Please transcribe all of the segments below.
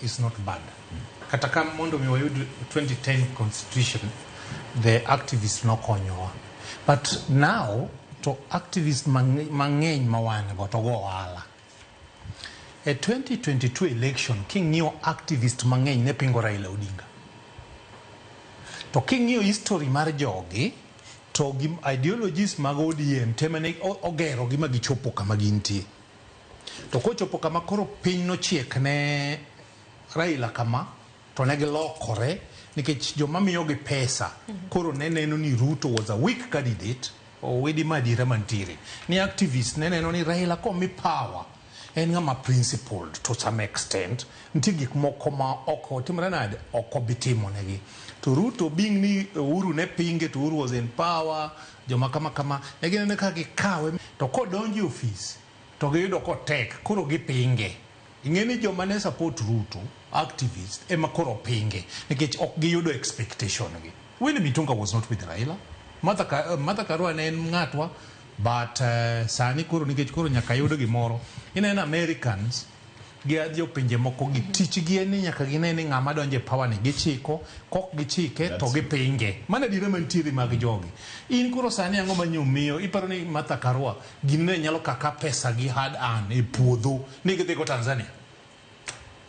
Is not bad. Kata ka mondo mi wayud 2010 constitution, the activists nokonyowa. But now, to activists mang'eny ma wan go to go ohala. E 2022 election, king'iyo activist mang'eny ne pingo Raila Odinga. To king'iyo history mar jogi, to gi ideologies mag ODM tema ne ogero gi ma gichopo kama gintie. To kochopo kama koro piny nochiek ne Raila kama, to ne gilokore nikech joma miyogi pesa koro ne neno ni Ruto was a weak candidate. Owedi ma adiera mantiere ni activist ne neno ni Raila komi power en ng'ama principled to some extent, nitie gik moko ma ok otimre nade, ok obi timo negi. To Ruto being ni Uhuru ne pinge, to Uhuru was in power, joma kama kama ne gineno ka gikawe to kodonjo e ofis to giyudo kotek, koro gipinge. Ing'e ni joma ne support Ruto activist ema koro pinge nikech ok giyudo expectation gi. Willy Mutunga was not with Raila. Martha Karua ne en ng'atwa, but sani koro nikech koro nyaka yud gimoro. Ineno Americans gi jopinje moko gi tich gi en ni nyaka gine ni ng'ama donjo e power ni gichiko, kok gichike to gipinge. Mano adiera mantiere mag jogi. In koro sani ang'o ma nyomiyo iparo ni Martha Karua gini ne nyalo kaka pesa gi hard earn e puodho ni gidhi go Tanzania?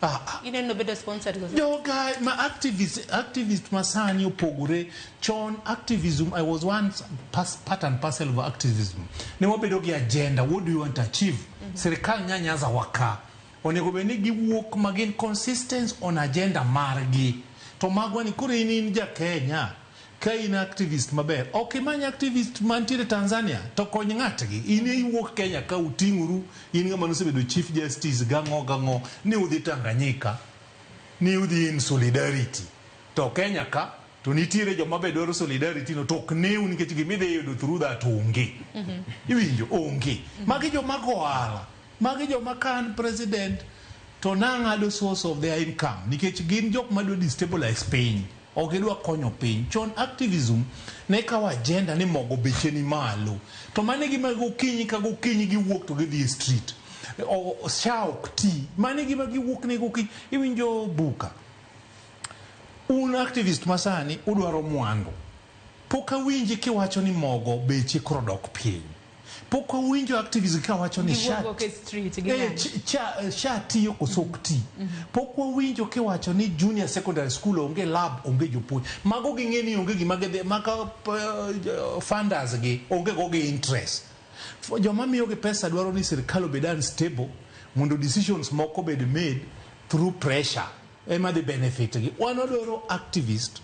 Ah, ah. Gineno bedo sponsored koso? Joga ma activist masani opogore. Chon activism, I was once part and parcel of activism. Ne wabedo gi agenda, what do you want to achieve? Sirikal nyanyaza waka. Onego bed ni giwuok ma gin consistent on agenda margi. To magwa ni koro in ja Kenya, ka in activist maber, ok imany activist mantiere Tanzania to kony ng'atgi. In iwuok Kenya ka uting'uru, in ng'ama nosebedo Chief Justice gang'o gang'o, ni udhi Tanganyika, ni udhi in solidarity. To Kenya ka, to nitiere joma be dwaro solidarity no, to ok neu nikech gimidhi yudo through that onge. Iwinjo? Onge. Magi joma go ohala. Magi joma ka an president to nang'ado source of their income nikech gin jok madwa destabilize piny. Ok gidwa konyo piny. Chon activism ne kawo agenda ni mogo beche ni malo. To mano e gima gokinyi ka gokinyi giwuok to gidhi e street. SHA ok ti. Mano e gima giwuok ne gokinyi. Iwinjo buka. Un activist masani udwaro mwandu. Pok awinji kiwacho ni mogo beche koro dok piny. Pok awinjo activist kawacho ni SHA Giwuok e street, ging'anyo. SHA tiyo koso ok ti. Pok wawinjo kiwacho ni junior secondary school onge lab, onge jopuonj. Mago ging'e ni onge gima gidhi, maka funders gi onge go gi interest. Joma miyogi pesa dwaro ni sirikal obed unstable mondo decisions moko obed made through pressure ema dhi benefit gi. Wan wadwaro activist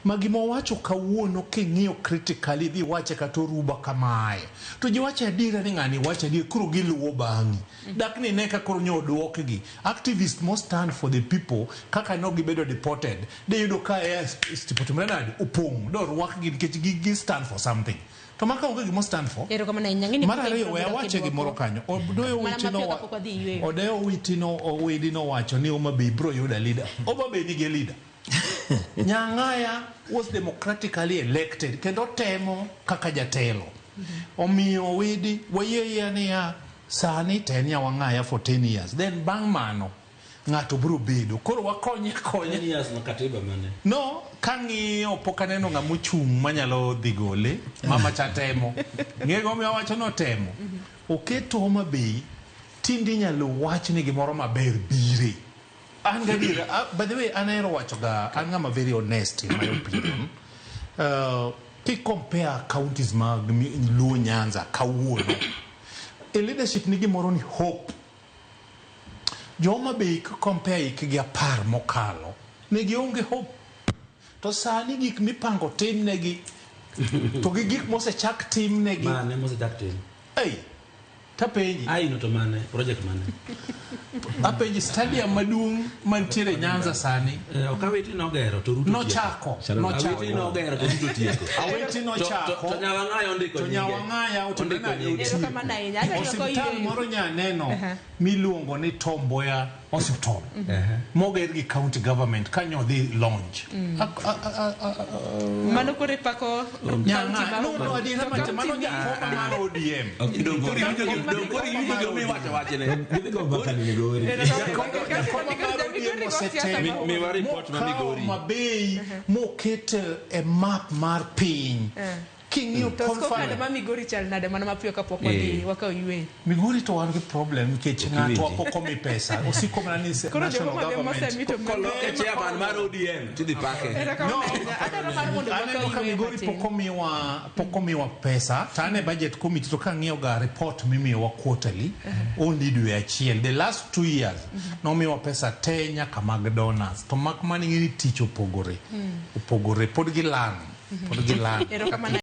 ma gima owacho kawuono king'iyo critically dhi wache kata oruba kamae to ji wacho adiera ni ng'ani wacho adier, koro giluwo bang'i. Dak ni ne ka koro nyo oduokgi. Activist mo stand for the people kaka no gibedo deported, de yudo ka air otimore nade, opong' do orwakgi nikech gi stand for something. To maka onge gima stand for. Erokamano ahinya. Ng'eni Mar pok ariyo, ibiro we bedo awache kidwoko. gimoro kanyo. Odoyo Mana weche no mapiyo kapok wadhi yweyo. Odeyo witino, owidi nowacho ni Homa Bay biro yudo leader. Homa Bay nigi leader. Nyang'aya was democratically elected kendo temo kaka jatelo. Omiyo widi wayie niya sani to en Nyawang'aya for 10 years. Then bang' mano ng'ato biro bedo. Koro wakonye konye. 10 years no katiba mane? No, kang'iyo pok aneno ng'ama ochung' manyalo dhi gole. Mama cha temo. Ng'e gimomiyo awacho ni otemo. Oketo Homa Bay tinde inyalo wach ni gimoro maber bire. An gadiera, by the way, an ahero wacho ga, an ng'ama very honest in my opinion. Ki compare counties mag Luo Nyanza kawuono, e leadership ni gimoro ni hope. Jo Homa Bay ki compare hikgi 10 mokalo, ne gionge hope. To sani gik mipango timnegi, to gi gik mosechak timnegi. Mane mosechak tim? Ei, tapenji. Ai no to mane? Project mane? Apenji stadium maduong' mantiere Nyanza sani. Ok Awiti nogero to Ruto Nochako, tieko. nochako. Awiti nogero to Ruto tieko. Awiti nochako. To Nyawang'aya ondiko To nyinge. Nyawang'aya otimore Ondiko nade? nyinge. Otieko. Erokamano ahinya. Adwa ni Osiptal okoyweyo. moro nyaneno miluongo ni Tom Mboya Hospital. Moger gi county government kanyo dhi launch. Mano koro ipako county Nyang'aya. mar No, no, adiera To macha, mano county jakoma mar ODM. Ok, dong koro iwinjo gima iwacho wachne. Gidhi go mbaka ni Migori. Jakoma mar ODM. ODM Migori go siasa osetemo ma- Miwa report ma mokawo Migori. Mabei moketo e map mar piny. King'iyo To scorecard conference ma Migori chal nade mana mapiyo kapok wadhi Eh. wakaw yweyo. Migori to wan gi problem nikech Ok ng'atwa iwinji. pok omi pesa osiko mana ni Koro national joma be government mosemi to Koloke chairman mar ODM tidhi pake. Erokamano ahinya. Adwaro mar mondo Aneno wakaw ka yweyo Migori matin. pok omiwa pesa to an e budget committee to kang'iyo ga report mimiyowa quarterly only dwe achiel the last 2 years nomiwa pesa te nyaka mag donors to mak mana ing'e ni tich opogore opogore pod gilang Erokamano.